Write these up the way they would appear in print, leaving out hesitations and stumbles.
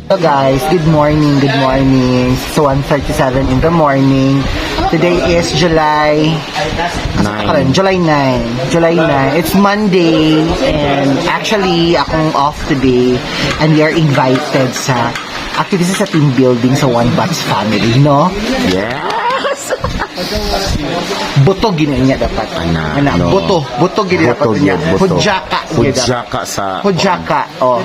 Hello guys, good morning, good morning. So 1:37 in the morning. Today is July 9. July 9. July 9. It's Monday and actually akong off today and we are invited sa, actually, this is a team building sa One Bats family, no? Yes! Buto gina niya dapat. Ana, Ana, no. buto, buto gina dapat Buto niya. gyud, buto. Hudyaka gyud dapat. Hudyaka sa Hudyaka, oh.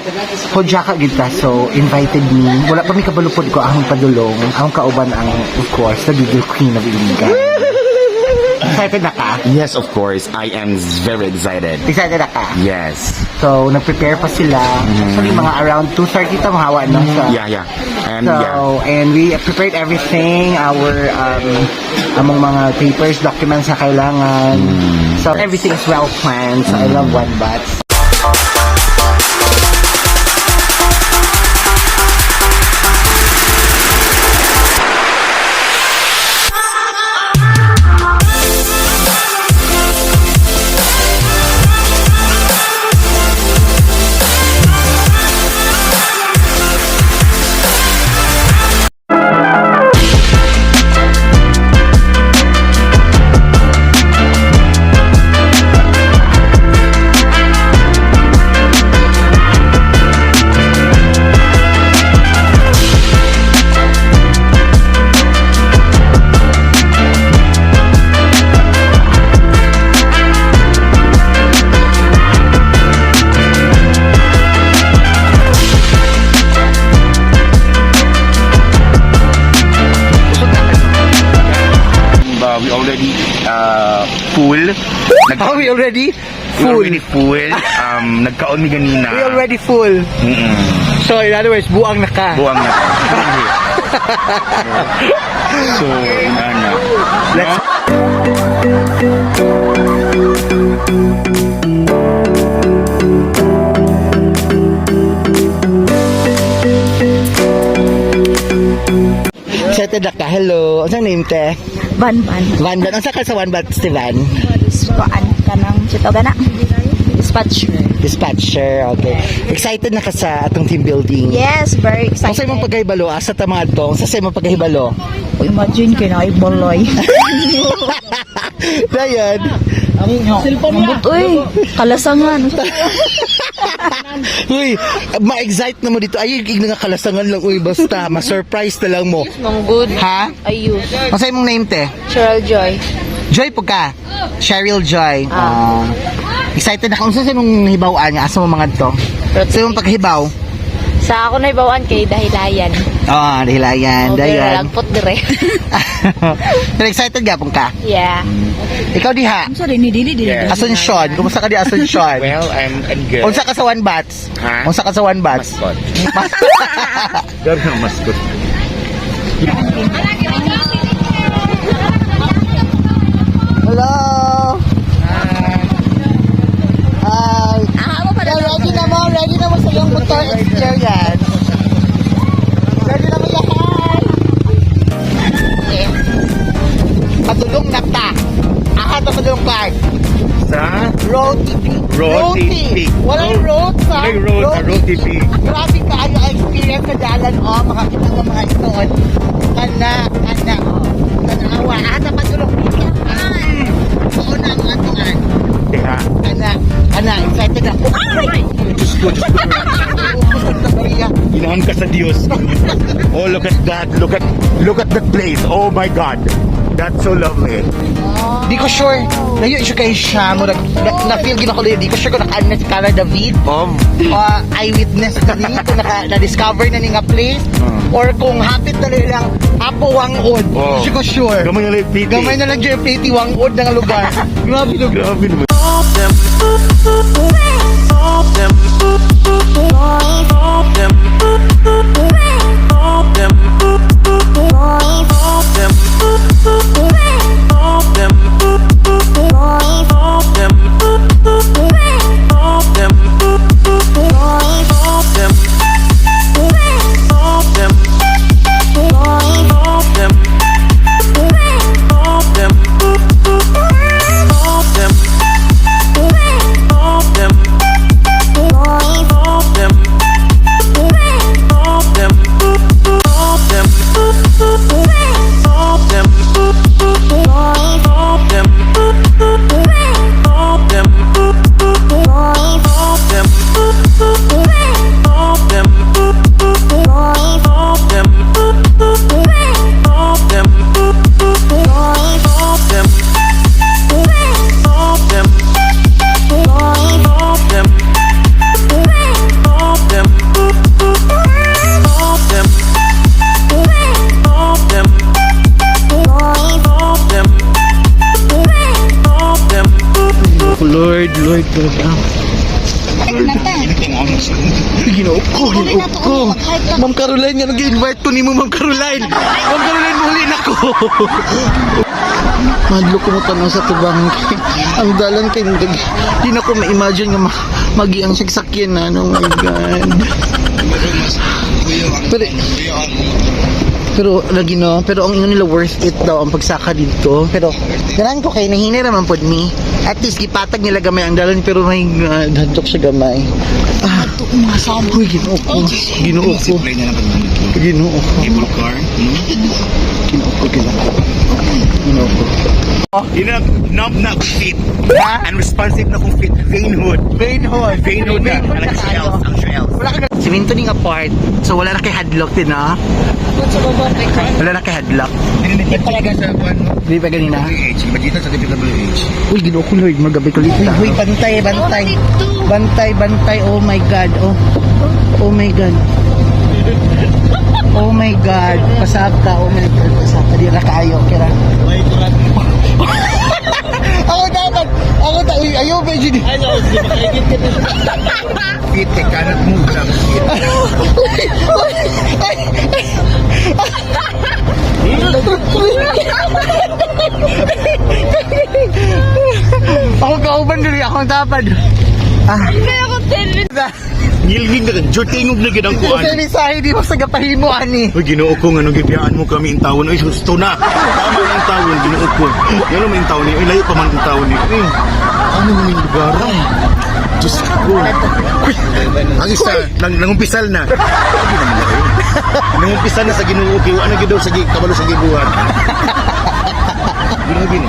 Hudyaka gid ta. So, invited me. Wala pa mi kabalupod ko ang padulong. Ang kauban ang, of course, the Bigil Queen of Iligan. Excited na ka? Yes, of course. I am very excited. Excited na ka? Yes. So, nag-prepare pa sila. Actually, mga around 2:30 ta mahawa, no? Sa, Yeah. And so, yeah. and we prepared everything, our, among mga papers, documents na kailangan. So, everything is well planned. So, I love One Bats. We already full. Oh, we already We full. already full. Nagkaon mi ganina. We already full. So, in other words, buang na ka. Buwang na. So, inana. Let's Excited na ka. Hello. Ano name te? Ban ban. Van Van. Ang ka sa One Bat, Stevan? Kuan ka ng sito gana. Dispatcher. Dispatcher. Okay. Excited na ka sa atong team building? Yes, very Kung excited. sa imong pagkahibalo, asa ta mga to? Sa imong pagkahibalo? Imagine kina ay boloy. Dayan. Uy, kalasangan. Uy, ma-excite na mo dito. Ay, igna nga kalasangan lang. Uy, basta. Ma-surprise na lang mo. Mong good. Ha? Ayun. Ano sa imong name, te? Cheryl Joy. Joy po ka. Cheryl Joy. Ah. Excited na ka. Unsa sa imong hibaw-an nga? Asa mo mga to? Sa imong paghibaw? Sa ako na ibawaan kay Dahilayan. Ah, dahilayan, O, pero dayan. lagpot dire. Pero excited gapon ka? Yeah. Ikaw diha. Sorry, ni dili dili. Yes. Asuncion. Kumusta ka di Asuncion? Well, I'm good. Unsa ka sa One Bats? Ha? Unsa ka sa One Bats? Mascot. Grabe ang mascot. Hello! Hi! Yeah, ready na mo sa iyong motor experience. Ready na mo lahat! Okay. Padulong na ta. Aha, ta padulong card. Sa Roti Peak. Roti Peak. Walang road sa Walang road sa Roti Peak. Grabe ka ang experience sa dalan oh, makakita ng mga itoon. Kana, kana oh. Tanawa, aha ta padulong. Oo na ang atuan. Diha. Ana, ana, excited ako. Ay! Diyos ko, Diyos ko. Santa Maria. Ginahan ka sa Diyos. Oh, look at that. Look at that place. Oh my God. That's so lovely. Di ko sure. Layo siya kay siya mo na, na feel gina ko layo. Di ko sure kung nakaano na si Cara David. Eyewitness na ni kung naka, na-discover na ni nga place or kung hapit na nilang Apo Wangod. Oh. Di ko sure. Gamay na lang yung piti. Gamay na lang dyan yung Piti Wangod na nga lugar. Grabe no. Grabe naman. Lord, Lord. Ah. Ginoo ko, ginoo ko. Ma'am Caroline, nga nag-invite ko nimo, Ma'am Caroline. Ma'am Caroline, muli na ko. Madlo ko mo tanaw sa tubang. Ang dalan kay di na ko ma-imagine nga magiang sigsakyan na. Oh my God. Pero lagi no, pero ang ingon nila, worth it daw ang pagsaka dito. Pero ganahan ko kay nahinay raman pod mi. At least gipatag nila gamay ang dalan, pero may hadlok siya gamay. Ah, uy, Ginoo ko. Ginoo ko. Ginoo ko. Cable car, no? Ginoo ko, ginoo ko. Ginoo ko. Yun na, numb na akong feet. And responsive na akong feet. Veinhood. Veinhood. Veinhood na. Ang shells. Ang shells. Wala ka Siminto ning apart. So wala na kay hadlock din, ah. Wala na kay hadlock. Di ba ganina? DPWH. Magita sa DPWH. Uy, ginoo ko, Lord, magabi ko lita. Uy, bantay, bantay. Bantay, bantay. Oh my God. Oh. Oh my God. Oh my God. Pasaka. Oh my God. Pasaka. Di na kaayo. Kira. Ako dapat. Ako dapat. Uy, ayaw, medyo di. Feet, eh, cannot move. Grabe, feet. Ako kauban diri. Ako dapat. Ah. Kaya ko 10 minutes. Ngilngig na. Jotingog na gid ang kuan. Kasi mensahe di mo sa gapahimo ani. Uy, Ginoo ko, nga nung gibiyaan mo kami in tawon. Uy, gusto na. Tama na ang tawon, Ginoo ko. Yan ang tawon ni. Uy, layo pa man ang tawon ni. Uy, ano mo yung lugar? Ay, Diyos ko. Uy, ang isa, nangumpisal na. Sabi naman na kayo. Nangumpisal na sa Ginoo ko. Ano gid daw sa kabalo sa gibuhat. Ginoo gini.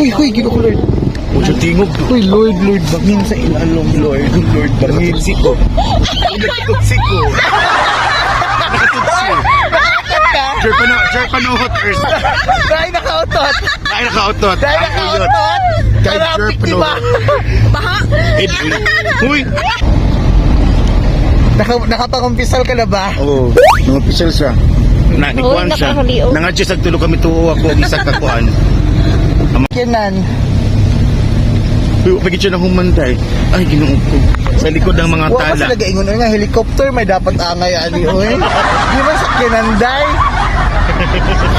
Uy, uy, Ginoo ko, Lord. Mucho tingog. Uy, Lord, Lord, bangin sa ilalong, Lord, Lord, bangin. Siko. Siko. Nakatutsi. Jerpano hot earth. Dahil nakautot! Ay, nakautot. Dahil nakautot! Kay Para Jerpano. biktima! Uy! Nakapakumpisal ka na ba? Oo, nung official siya. Na, ni Uy, Kuan siya. nakahuli, oh. Nangadyo sa tulo kami tuo ako, og isa ka kuan. Kinan. Uy, pagit siya na humantay. Ay, Ginoo ko. Sa likod ng mga Wa pa tala. sila gaingon nga helicopter may dapat angay ani oy. Di ba sa kinanday?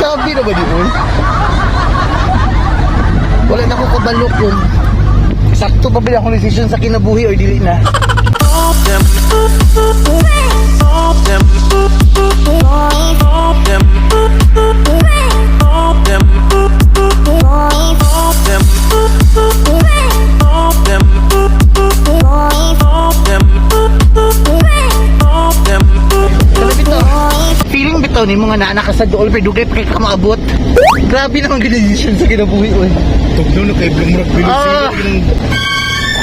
Sabi na ba di oy? Wala na ko kabalo kung sakto pa ba akong decision sa kinabuhi or dili na. Pero bitaw, feeling bitaw ni mga naanak ka sa dool pero dugay pa kay ka maabot. Grabe naman gid decision sa kinabuhi oy. Tugno na kay Blumrag Bilog. Ah.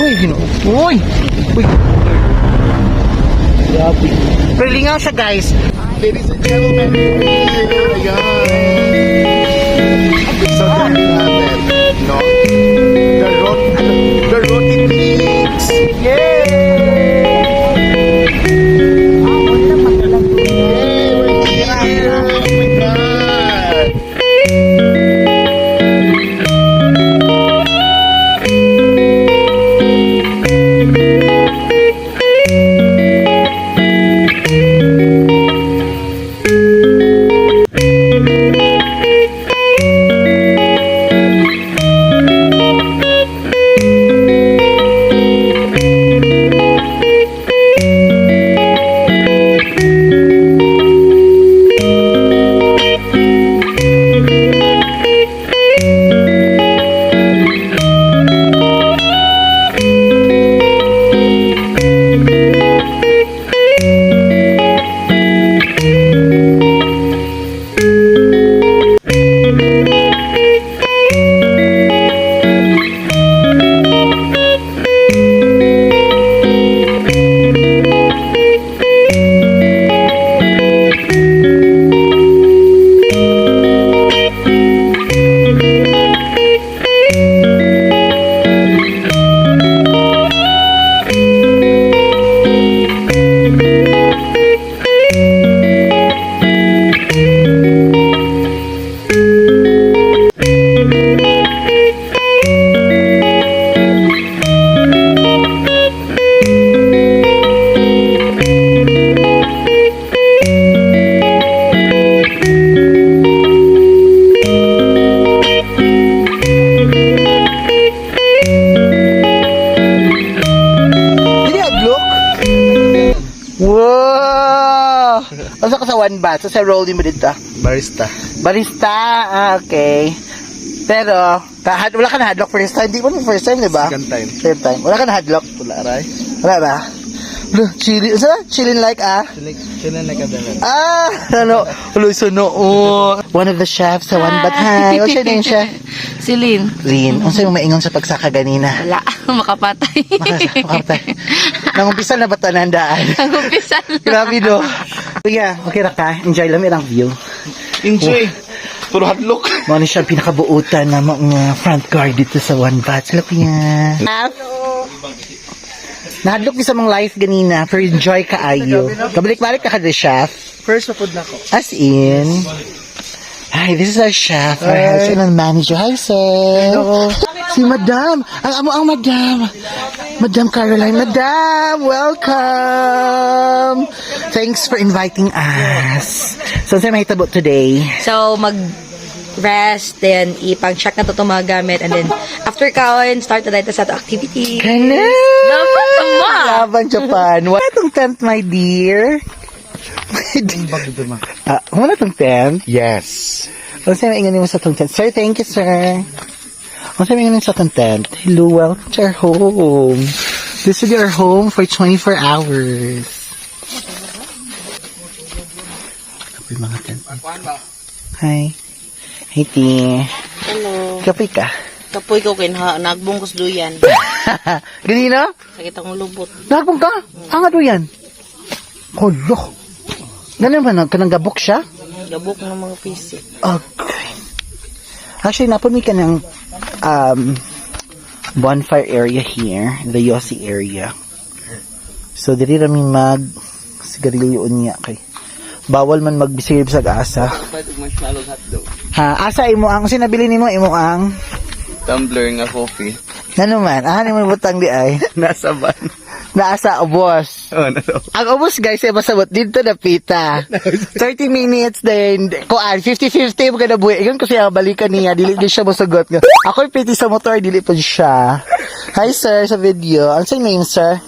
Uy, Ginoo. Uy. Uy. Grabe. Pero lingaw siya, guys. Ladies and gentlemen, ayan. So there you have it. No? The Roti Peaks. Yay! Yay! We're here! Oh my God! Unsa ka sa One Bath? So, sa role nimo dito? Barista. Barista. Ah, okay. Pero, wala ka na hadlock first time. Di mo first time, di ba? Second time. Third time. Wala ka na hadlock. Wala aray. Wala ba? Bro, chili. Unsa na? Chilling like ah? Chilling like a villain. Ah, ano? Ulo, suno. Oh. One of the chefs sa One Bath. Hi. What's your name, chef? Celine. Lin, unsa yung maingon sa pagsaka ganina? Wala. Makapatay. Makapatay. Nangumpisa na ba tanandaan? Ang umpisa na. Grabe do. Kuya, okay ra ka? Enjoy lang ang view. Enjoy. Puro hadlok. Mao ni siya ang pinakabuutan na mga front guard dito sa One Bath. Hello, kuya. Nahadlok ni sa mga life ganina, pero enjoy ka ayo. Kabalik-balik ka kada chef. First pa na ko. As in. Hi, this is our chef, our head and manager. Hi, sir. Si Madam. Ang amo ang Madam. Madam Caroline. Madam, welcome. Thanks for inviting us. So, saan may tabo today? So, mag rest, then ipang-check na to itong mga gamit, and then after kaon, start na tayo sa ato activity. Kana! Laban sama! Laban Japan. Wala tong tent, my dear. My dear. Ah, wala tong tent? Yes. Unsa may ingon nimo sa tong tent? Sir, thank you, sir. Unsa may ingon nimo sa tong tent? Hello, welcome to our home. This will be our home for 24 hours. Kapoy mga tent. Hi. Hi, T. Hello. Kapoy ka? Kapoy ko kinha nagbong ko sa duyan. Ganina? Sakit akong lubot. Nagbong ka? Ang ano yan? Hala. Ganun ba? Kanang gabok siya? Gabok ng mga pisi. Okay. Actually, napun mi ka ng bonfire area here, the Yossi area. So, diri rami mag sigarilyo unya kay. Bawal man magbisirib sa asa. Ha, asa imo ang sinabili nimo imo ang Tumbler nga coffee. Nano man, ah nimo butang di ay. Nasa van. Naasa ubos. Oh, nasa. Ang ubos guys ay masabot dito na pita. 30 minutes then kuan 50-50 mo kada buhi. Ingon kasi ang balikan niya dili gyud siya mosugot nga. Ako piti sa motor dili po siya. Hi sir sa video. Ang sa name sir?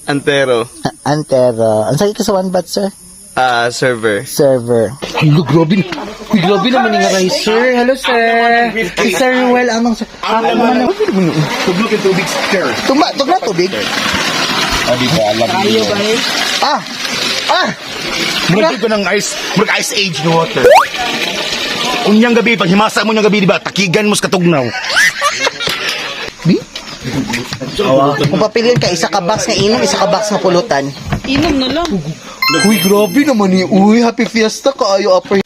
Antero. Antero. Ang sa ka sa One Bat sir? Ah, server. Server. Hello, grabe. Uy, grabe naman nga kay sir. Hello sir. Si Sir Ruel amang sir. Ang naman. Tuglok yung tubig, sir. Tuma, tugna tubig. Ah, di ba? Alam niyo. Ah. Ah. Murag ko ng ice, murag ice age no water. Unyang gabi, pag himasa mo niyang gabi, di ba? Takigan mo sa katugnaw. Bi? Kung papiliin ka, isa ka box nga inom, isa ka box nga pulutan. Inom na lang. Uy, grabe naman eh. Uy, happy fiesta ka. Ayo, upper.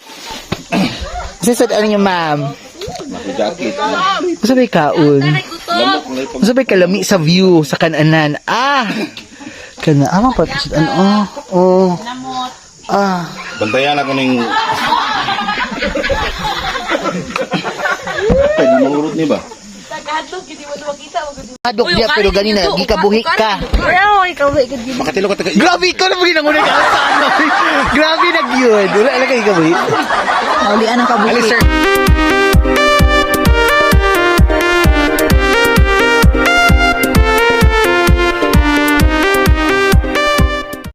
Kasi sa ano niyo, ma'am? Jacket. Gusto ba'y kaon? Gusto ba'y kalami sa view, sa kananan? Ah! Kana, ah, pa, ano, oh, oh. Ah. Bantayan ako ning... Pwede mangurot ni ba? Adok niya, pero ganina, gikabuhi ka. Makatilo ka taga... Grabe, ikaw na ginangunay ka sa ano. Grabe na yun. Wala lang kayo kabuhi. Naulian ang kabuhi. Ali, sir.